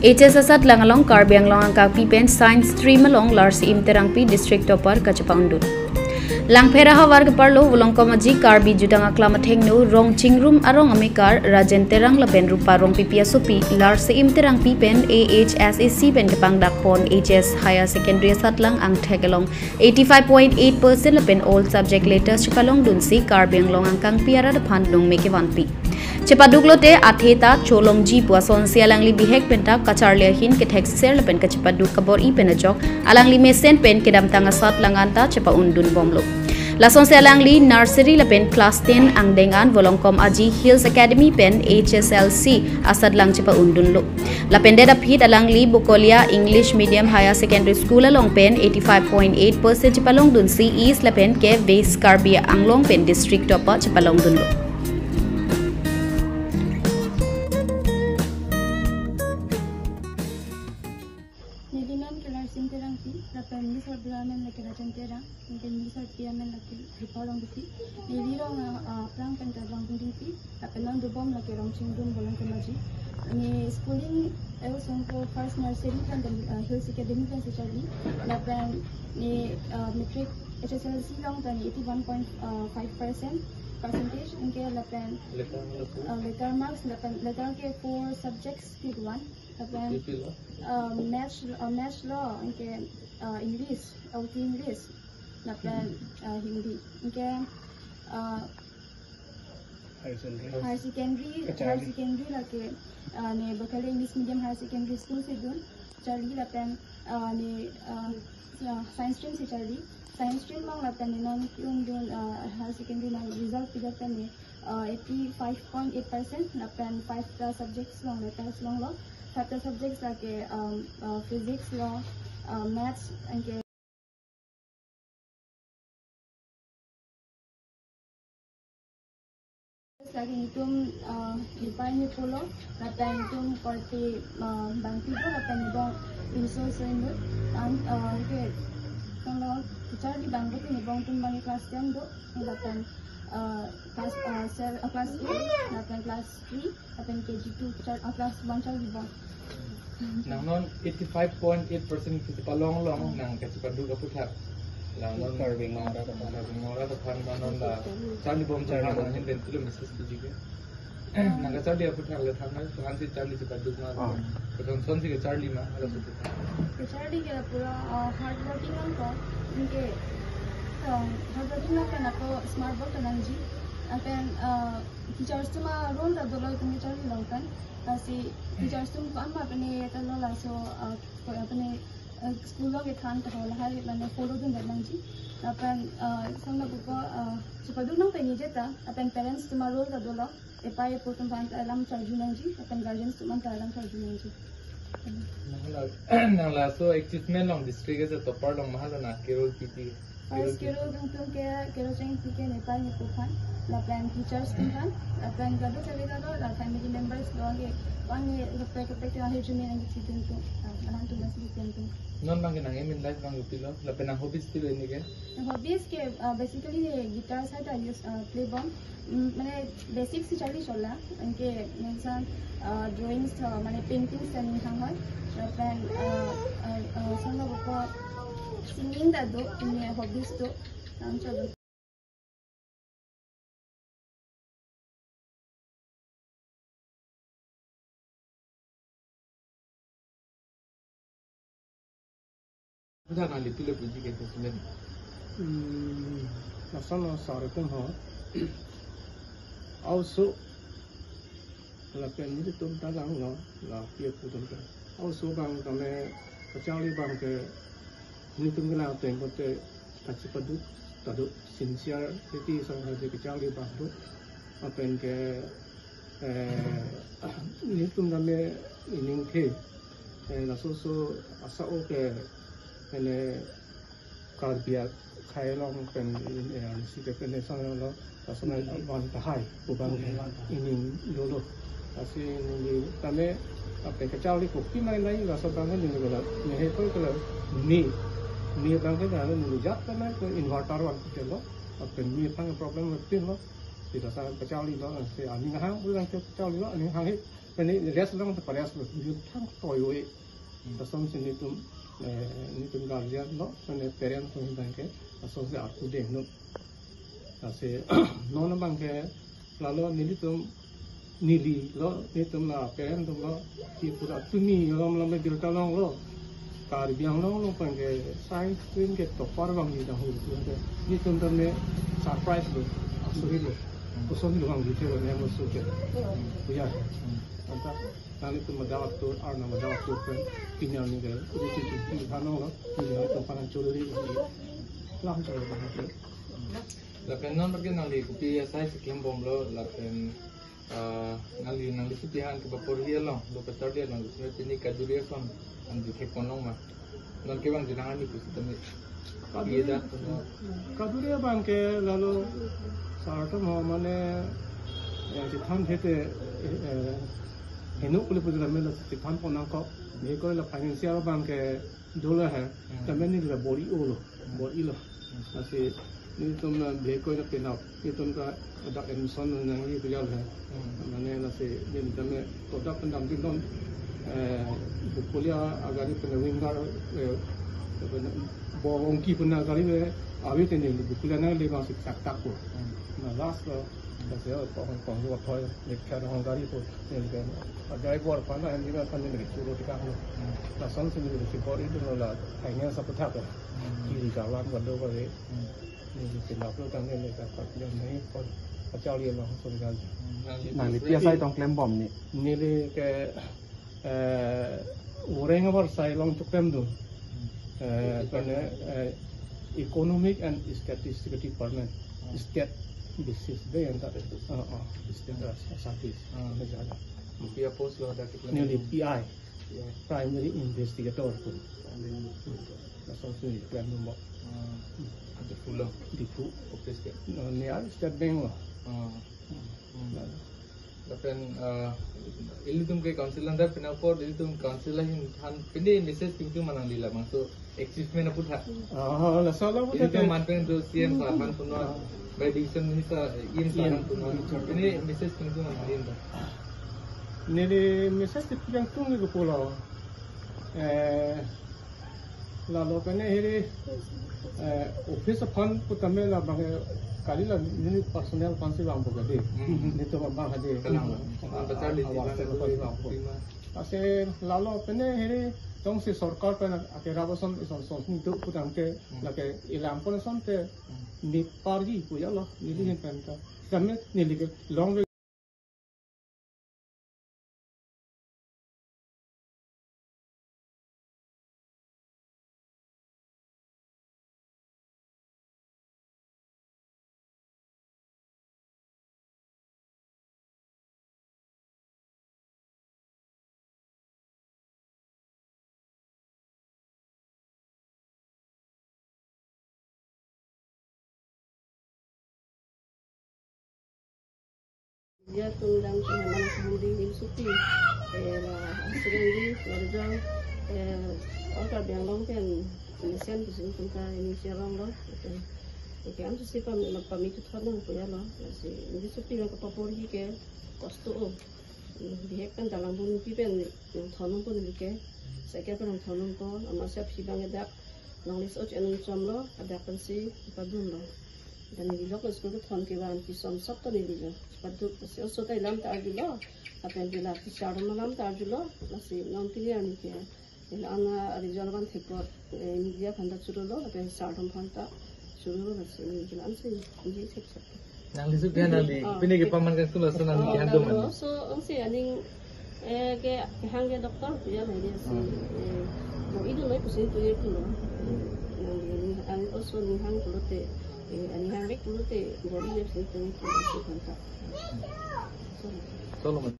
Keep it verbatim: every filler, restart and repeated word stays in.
H S asatlang along Karbi Anglong angkangpi pen Science Stream along Larsi-im Terangpi District Topper kachepa-undun. Langpher ahavar keparlo Volongkom Aji Karbi Jutang Aklam athengno Rongchingrum arong amekar Rajen Terang lapen Rupa Rongpipi asopi Larsi-im Terangpi pen A H S A C pen kepangdakpon H S Higher Secondary asatlang angthek along eighty-five point eight percent lapen all subject letters chepalongdunsi Karbi Anglong angkangpi arat aphan nongme kevanpi. Chepaduk lote athe ta cholongji pu asonsi alangli bihek pen ta kacharli ahin kethekser lapen kachepaduk kabor-i pen ajok alangli mesen pen kedamtang asatlang an ta chepa-undun bomlo. Lasonsi alangli nursery lapen class ten angdeng an Volongkom Aji Hills Academy pen H S L C asatlang chepa-undunlo. Lapen det aphi alangli Bokolia English Medium Higher Secondary School along pen eighty-five point eight percent chepalongdunsi East lapen ke West Karbi Anglong pen District Topper chepalongdunlo. Neli men ke Larsi-im Terangpi, lapen neli sarbura men lake Rajen Terang, anke neli sarpi amen lake Rupa Rongpipi. Neli rong, ah, ah, aphrang pen ta Rongpingpi, lapen non dobom lake Rongchingrum Volongkom Aji. Ne schooling, eh, songko first nursery pen, ah, Hills Academy pen si charli, lapen ne, ah, matric H S L C along ta ne eighty-one point five percent percentage, anke lapen, ah, letter marks, lapen letter ke four subjects pick one, lapen, ah, maths, ah, maths lo, anke, ah, English, O T English, lapen, ah, Hindi. Anke, ah, Higher secondary. Higher secondary, kacharli. Higher secondary lake, ah, ne Bokolia English Medium Higher Secondary School si dun, charli lapen, ah, ne, ah, ah, Science Stream si charli. Science Stream along lapen ne non ke-undun, ah, Higher Secondary along result pidetlo ne, ah, eighty-five point eight percent lapen five ta subjects along letters longlo. Five ta subjects lake, um, ah, physics lo, ah, maths, anke lake netum, ah, nepei nepo lo, lapen netum korte, ah, bangpi do, lapen nebong inso so inut, an, ah, ke, kanglo, kacharli abang do, nebong atum abang class ten do, lapen, ah, class, ah, sel-, ah, class eight, lapen class three, lapen K G two, char-, ah, class one charli bom. Nang non eighty-five point eight percent kachepalong along, nang kachepaduk aputhak. Nang non Karbi Anglong arat aphan. Karbi Anglong arat aphan nang non la charli bom, charli bom ahin pen pilo message tu juga. Nang kacharli aputhak le thangnat, thangnat si charli chepaduk ma. Ah. Koson son si kacharli ma, halaso aputhak. Kacharli ke pura, ah, hard working nangkok, anke, ah, hard working nangkok, ako smart work nangji. Lapen, ah, teachers atum a-role ta dolo itum kacharli along pen. Lasi teachers atum ko ama pene ta lo laso, ah, ko apene, ah, school along kethan ta ho lahai mane follow dundet nangji. Lapen, ah, samna buko, ah, chepaduk nang pen nije ta, lapen parents atum a-role ta dolo. Epei epo atum aphan ta alam charju nangji, lapen guardians atum aphan ta alam charju nangji. Nang la, nang laso achievement along district as a topper along mahalo nang kerol piti. First kerol atum ke, kerol cheng piti ke nepei nepo aphan, lapen teachers atum aphan, lapen kadokave kadokave la family members do anke, anke kaprek kaprek ke ahir jumi anke chidun atum, ah, alam atum masih atum. Non abang ke nang aim in life abang ke pilo, lapen nang hobbies pilo ini ke? Hobbies ke, ah, basically guitar side I use, ah, play bom. Mm, mane basic si charli chola, anke nangsan, ah, drawings tho, mane paintings ta ning hang hoi. Lapen, ah, ah, ah, samna buko singing ta do, ini hobbies do, nang cholo. Aputhak nang le pilo puji ke kosondet? Hmm, lason lo sar atum ho. Also, lapen nelitum ta langlo, la pi atum ta. Also abang tame kacharli abang ke nelitum ke lang ateng kote kachepaduk ta do, sincerity asonsi kacharli abang do. Lapen ke, eh, nelitum tame ining the, eh, laso so asa-o ke, ene, Karbi akhei along pen, eh, si ke pen son lo, lason abang tahai pu abang ining dolo. Lasi neli tame, lapen kacharli kopi mai nai, laso abang neli kola, ne he koi kola, ni, ni abang ke neli jat tame ko inverter van ke lo, lapen ni abang problem lo pin lo, tidak sa kacharli lo, si aning hang, ulang ke kacharli lo, aning hang he. Mane rest lang ta pares lo, nelitum thang toyo e. Lason si nelitum, eh, nelitum guardian lo, mane parent atum abang ke, lason si arpu denglo. Lasi non abang ke, lalo nelitum, neli lo, nelitum la parent atum lo, ki pura tumi, lam lam birta longlo. Karbi Anglong along abang ke science stream ke topper vangji dang hu. Nelitum tame surprise lo, asuri lo. Koson lo vangji the lo, nelitum so ke. Puya. Anta, nanglitum madak atur, arna madak atur pen, pini arni ke, uri chinti, pini thanong lo, pini arni tum panan chorori, lam chorori. Lapen non bagi nangli kopi asai si klembomlo, lapen, ah, nangli, nangli suti han ke bapor hi along, lo pasar di along, lapen pini kaduri ason, nangli thek ponlong ma. Non ke bang jinang ani pusi tame. Kaduri, iya dah, semua. Kaduri abang ke lalo sarta mo mane, eh, chethan hete, eh, heno kuli pusi tame la chethan pon nangkok. Bihek koi la financial abang ke dolo he. Hmm. Tame neli la bor-i-o lo, bor-i lo. Lasi nelitum la bihek koi la penap, nelitum ta dak admission nangji pejal he. Hmm. Mane lasi nelitum tame kodak pen damjin dam, eh, Bokolia agari pen winger, eh, pen Borongki pen agari le, awi te neli Bokolia nangle bang sik sak tak ko. Hmm. Na last lo, lasi kong, kong yo thoi, neli kar hong gari ko, neli kan, agari bor pana, neli kan neli churo tikang lo. Hmm. Lason si neli si bor-i dolo la, finance aputhak lo. Hmm. Kiri kalam kado kare. Hmm. Neli penap lo tangte neli ka pat jam nai pon kachau liye long so kali. Hmm. Nangli pi asai tong klembom ni? Neli ke, eh, Woreng abar sai long choklem dun. Hmm. Eh, kone, eh, Economic and Statistical Department. Hmm. State basis de yang tak. Oh, oh. State, eh, service. Hmm. Misalnya. Kopi apost lo hadak keklem? Neli P I. P I. Primary Investigator pun. Primary Investigator. Lason si klem dun mo. Hmm. Diphu lo? Diphu. Office ke? No, near State Bank lo. Hmm. Hmm. Lapen, eh, ilitum ke council anta pini apor, ilitum council ahin than, pini message tum tum ma nangli labangso achievement aputhak. Ah, laso la aputhak. Ilitum ke man pen do C M sir aphan punon, ah, by decision ni sa, E M sir aphan punon. Pini message tum tum ma nangli labang. Neli message ti yang tung ni ko pulo. Eh, lalo kene hiri, eh, office aphan putame labang, eh, kali la neli personal aphan si vangpo kade. Hmm. Nelitum abang hade. Kalang. Hmm. Antar charli awak di mana aphan si vangpo. Lima. Lasi lalo kene hiri jongsi sorkar pen akerap ason ison son ni do putangte, hmm, lake ilam pon asonte, hmm, ne parji puya lo, neli, hmm, hin pen ta. Kami neli ke long Dia tungdang ke mana kemudian ini suti. Eh, la, asli ini, la, eh, orang biang long kan, ini sian, di sini pun kan, ini sian long long. Oke. Oke, am susi pam, pamit thot nang puya lo. Lasi, ini suti yang ke papor hi ke, kosto o. Bihek pen dalang bun pi pen nangthon nangpo neli ke. Saikel pen nangthon nangpo. Amatsi aphi abang ke dak longle si och enung chomlo, adak pensi padunlo. Dan neli lok school kethon kevan kesom sop ta neli lo paduk. Si oso ta ilam ta arjulo. Lapen ke la teacher atum alam ta arjulo. Lasi non pini arni ke. Ila ana result van thekot, eh, media aphan ta chorolo, lapen sir atum aphan ta chorolo, lasi neli ke la-an si, neli thek thek. Nangli su ke nangli, ah, pini ke paman kan school ason nangli, oh, ke han do nangli man. So, ang si aning, eh, ke, kehang ke doctor puya la ini si, hmm, eh, mo idu noi pusi tu ye pulo. Nangli aning, ang also aning hang pulote, eh, aning hang rek pulote, bor-i ye pusi tu ye pulo si aphan ta. So, so lo man.